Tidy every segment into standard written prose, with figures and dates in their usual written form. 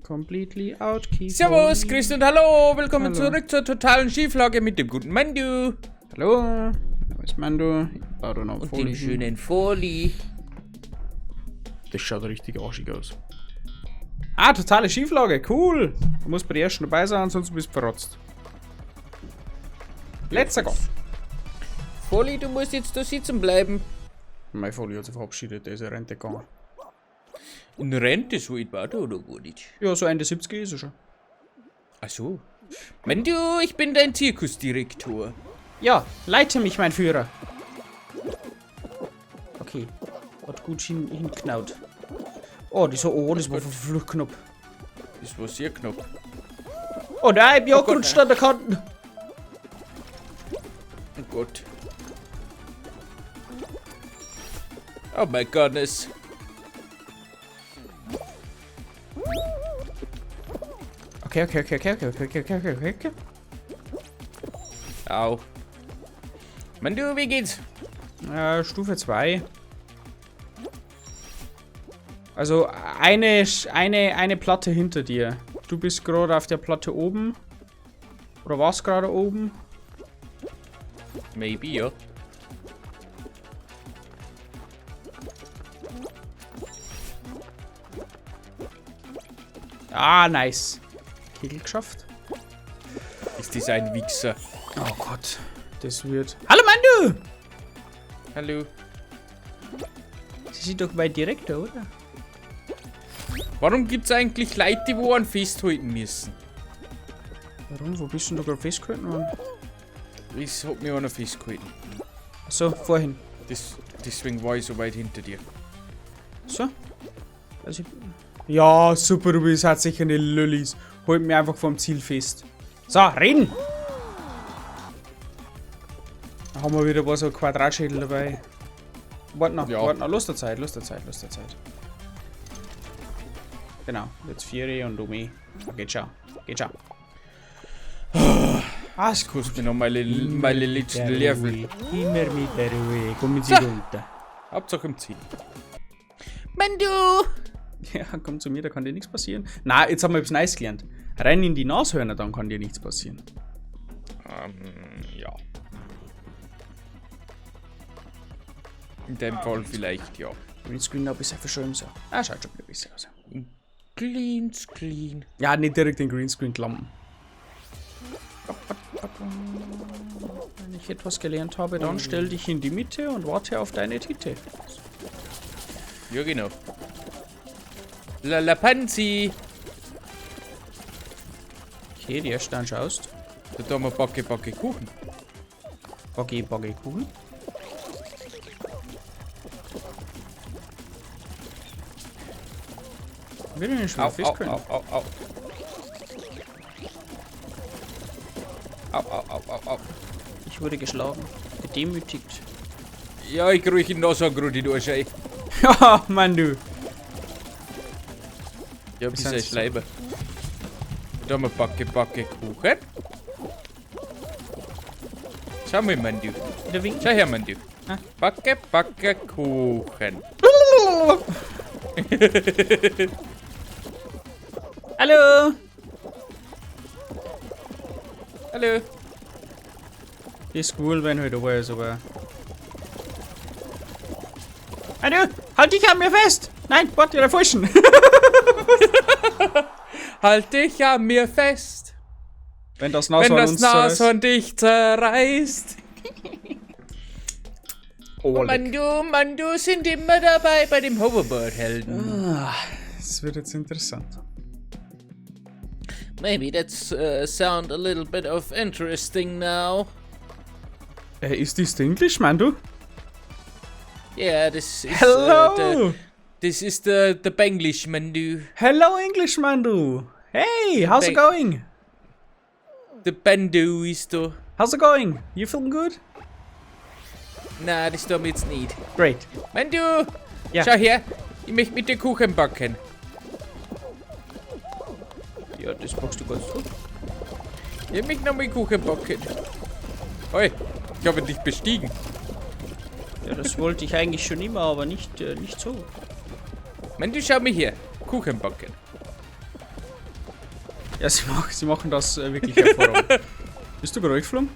Completely out. Keep Servus, on. Grüß und hallo, willkommen Hallo. Zurück zur totalen Schieflage mit dem guten Mandu Hallo, mein Name ist Mando. Ich baue da noch und dem Folien. schönen Foli. Das schaut richtig arschig aus. Ah, totale Schieflage, cool. Du musst bei der ersten dabei sein, ansonsten bist du verrotzt. Let's go. Foli, du musst jetzt da sitzen bleiben. Mein Folie hat sich verabschiedet, der ist in Rente gegangen. In Rente, so ich war da oder gar nicht. Ja, so Ende 70 ist er schon. Ach so. Mandu, ich bin dein Zirkusdirektor. Ja, leite mich, mein Führer. Okay, hat gut hinknaut. Oh, das, oh, das war verflucht knapp. Das war sehr knapp. Oh nein, ich bin Oh Gott, gerutscht an der Kante. Oh Gott. Oh my goodness. Okay. Au. Mandu, wie geht's? Stufe 2. Also eine Platte hinter dir. Du bist gerade auf der Platte oben. Oder warst gerade oben? Maybe, ja. Ah, nice. Kegel geschafft. Ist das ein Wichser? Oh Gott. Das wird. Hallo Mandu! Hallo. Sie sind doch mein Direktor, oder? Warum gibt's eigentlich Leute, die wo einen festhalten müssen? Warum? Wo bist denn du gerade festgehalten worden? Es hat mich einer festgehalten. Achso, vorhin. Deswegen war ich so weit hinter dir. So. Also ich, ja, super, du bist halt sicher eine Lullis. Holt mir einfach vom Ziel fest. So, reden! Da haben wir wieder ein paar so Quadratschädel dabei. Warte noch, Ja. warte noch. Lust der Zeit, Lust der Zeit, Lust der Zeit. Genau, jetzt 4 und um mich. Geht schon, geht schon. Ah, ist gut. Kostet mir noch meine letzten Löffel. Immer mit der Ruhe. Kommen Sie So. runter. Hauptsache im Ziel. Mandu! Ja, komm zu mir, da kann dir nichts passieren. Na, jetzt haben wir etwas Neues gelernt. Renn in die Nashörner, dann kann dir nichts passieren. Ja. In dem Fall vielleicht, ja. Greenscreen noch ein bisschen verschoben so. Ah, schaut schon wieder besser aus. Clean, clean. Ja, nicht direkt den Greenscreen klampen. Wenn ich etwas gelernt habe, dann stell dich in die Mitte und warte auf deine Titte. Ja, genau. La la Panzi. Okay, die erste dann schaust. Da tun wir Backe, Backe, Kuchen. Backe, Backe, Kuchen. Wir denn schon Au, au, festgehalten? au, au, au. Au, au, au, au, au. Ich wurde geschlagen. Gedemütigt. Ja, ich krieg in Nashorn gerade in den Arsch, ey. Ja, Mann, du. Ja, bis ein sind's? Schleiber. Da haben wir Backe, Backe, Kuchen. Schau mal, Mandu. Wieder winken. Schau her, Mandu. Ah. Backe, Backe, Kuchen. Hallo. Hallo. Ist cool, wenn heute halt ist, aber. Hallo, halt dich an mir fest! Nein, warte, der falschen. Halt dich an mir fest, Wenn das wenn Nashorn das uns zerreißt. Nashorn dich zerreißt. Oh, leck. Mandu, Mandu sind immer dabei bei dem Hoverboard-Helden. Ah, Das wird jetzt interessant. Maybe that's sound a little bit of interesting now. Ist das English, Mandu? Yeah, this is Hello! This is the Banglish, Mandu. Hello, English, Mandu! Hey, how's it going? The Bandu ist da. How's it going? You feeling good? Na, das tut mir jetzt nicht. Great. Mandu! Ja. Schau her, ich möchte mit dir Kuchen backen. Ja, das machst du ganz gut. Ich möchte noch mal Kuchen backen. Oi, ich habe dich bestiegen. Ja, das wollte ich eigentlich schon immer, aber nicht so. Mandu, schau mal her. Kuchen backen. Ja, sie machen das wirklich hervorragend. Bist du gerade geflogen?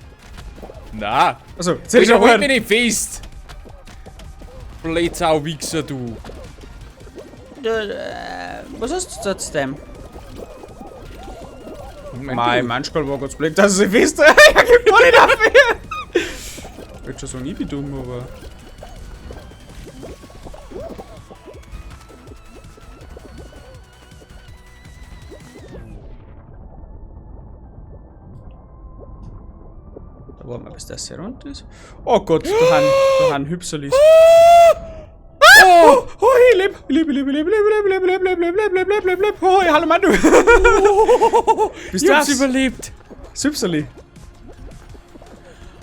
Na. Also, jetzt hätte ich Ich halt schon mich nicht fest. Blödsau Wichser, du. Was hast du trotzdem? Mein manchmal war ganz blöd, dass ich fest. Ich geb gar nicht dafür. Ich würde schon sagen, ich bin dumm, aber. Da warten wir, bis das hier runter ist. Oh Gott, da haben Hüpserlis. Oh, oh, ich leb, leb, leb, leb, leb, leb, leb, leb, leb, leb, leb, leb, leb, leb, leb. Oh, hallo Mann, du. Bist Ich du hab's das? überlebt. Süpserli.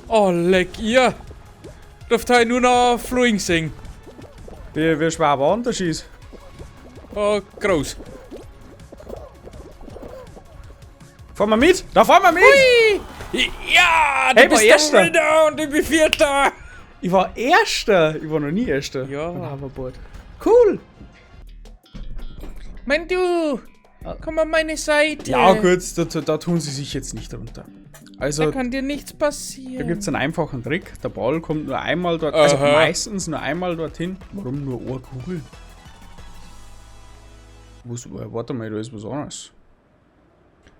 Oh, leck ihr. Darf ich nur noch fliegen sehen. Wie schwer war denn der Schieß? Oh, groß. Fahren wir mit? Da fahren wir mit! Hui! Ja, du Hey, bist war der Erster. Winner und ich bin Vierter. Ich war Erster! Ich war noch nie Erster. Ja. Beim Hoverboard. Cool! Mann, du, komm an meine Seite. Ja, gut, da tun sie sich jetzt nicht runter. Also, Da kann dir nichts passieren. da gibt es einen einfachen Trick. Der Ball kommt nur einmal dort, also Aha. meistens nur einmal dorthin. Warum nur eine Kugel? Was, warte mal, da ist was anderes.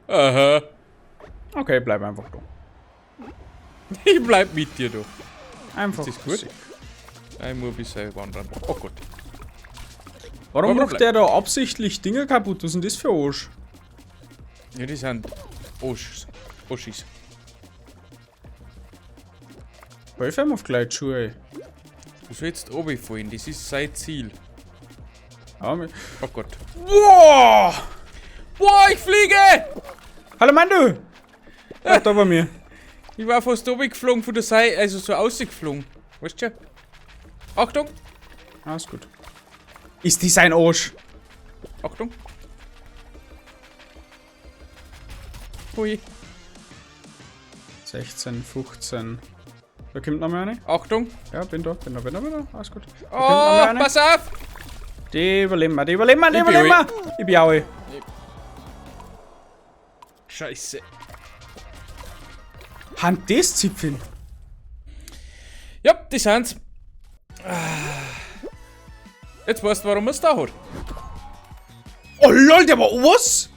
Aha. Okay, bleib einfach da. Ich bleib mit dir, du. Einfach. Ist das gut? sick. Ich muss ein bisschen wandern. Oh Gott. Warum Warum macht der da absichtlich Dinger kaputt? Was ist denn das für ein Arsch? Ja, die sind Oschis. Oschis. Hilf ihm auf Gleitschuhe, ey. Du sollst runterfallen, das ist sein Ziel. Ja, mit- Oh Gott. Boah! Boah, ich fliege! Hallo Mandu! Bleib da bei mir. Ich war fast runtergeflogen von der Seite, also so ausgeflogen. Weißt du schon? Achtung! Ah, ist gut. Ist dies ein Arsch? Achtung! Hui. 16, 15. Da kommt noch mal eine. Achtung! Ja, bin da, bin da, bin da, bin da. Alles gut. Da kommt noch mal Oh, eine. pass auf! Die überleben wir, die überleben wir, die Ich bin überleben wir. Ich bin auch. Scheiße. Hand das Zipfel? Ja, die sind's. Jetzt weißt du, warum er's da hat. Oh lol, der war was?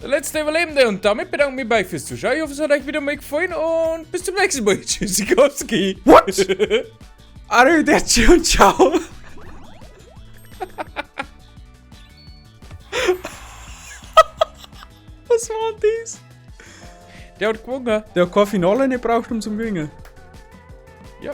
Der letzte Überlebende und damit bedanke ich mich bei euch fürs Zuschauen. Ich hoffe, es hat euch wieder mal gefallen und bis zum nächsten Mal. Tschüssikowski. What? Arrivederci und ciao. Was war denn das? Der hat gewonnen. Der hat kein Finale nicht braucht, um zum gewinnen. Ja.